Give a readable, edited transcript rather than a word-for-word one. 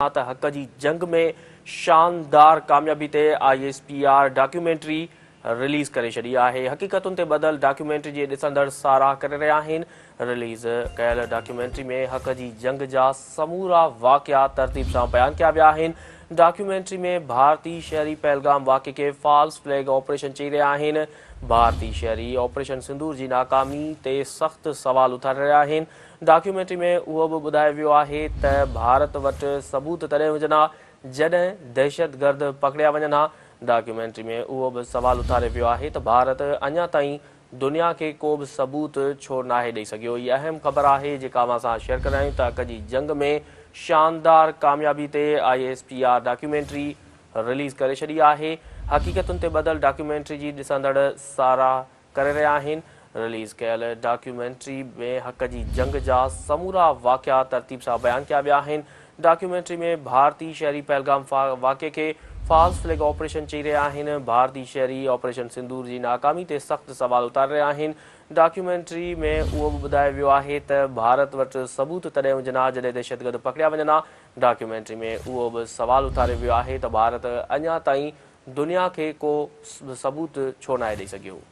ته حق جي جنگ ۾ شاندار ڪاميابي تي I S P R documentary release ڪري ڇڏي آهي. حقيقتن تي ٻڌل ڊاڪيومينٽري جي ڏسندڙ ساراهه ڪري رهيا آهن. رليز ڪيل ڊاڪيومينٽري ۾ حق جي جنگ جا سمورا واقعا ترتيب سان بيان ڪيا ويا آهن. ڊاڪيومينٽري ۾ ڀارتي شهري پهلگام واقعي کي فالس فليگ آپريشن چئي رهيا آهن. ڀارتي شهري آپريشن سندور جي ناڪامي تي سخت سوال اٿاري رهيا آهن. ڊاڪيومينٽري ۾ اهو به ٻڌايو ويو آهي ته ڀارت وٽ ثبوت تڏهن هجن ها جڏهن دهشتگرد پڪڙيا وڃن ها. ڊاڪيومينٽري ۾ اهو به سوال اٿاريو ويو آهي ته ڀارت اڃا تائين دنيا کي ڪو به ثبوت ڇو ناهي ڏئي سگهيو. هي اهم خبر آهي جيڪا اوهان سان شيئر ڪري رهيا آهيون ته حق جي جنگ ۾ شاندار ڪاميابي تي I S P R documentary release ڪري ڇڏي آهي. حقيقتن تي ٻڌل ڊاڪيومينٽري جي ڏسندڙ ساراهه ڪري رهيا آهن. رليز ڪيل ڊاڪيومينٽري ۾ حق جي جنگ جا سمورا واقعا ترتيب سان بيان ڪيا ويا آهن. ڊاڪيومينٽري ۾ ڀارتي شهري پهلگام واقعي کي فالس فليگ آپريشن چئي رهيا آهن. ڀارتي شهري آپريشن سندور جي ناڪامي تي سخت سوال اٿاري رهيا آهن. ڊاڪيومينٽري ۾ اهو به ٻڌايو ويو آهي ته ڀارت وٽ ثبوت تڏهن هجن ها جڏهن دهشتگرد پڪڙيا وڃن ها. ڊاڪيومينٽري ۾ اهو به سوال اٿاريو ويو آهي ته ڀارت اڃا تائين دنيا کي ڪو به ثبوت ڇو ناهي ڏئي سگهيو.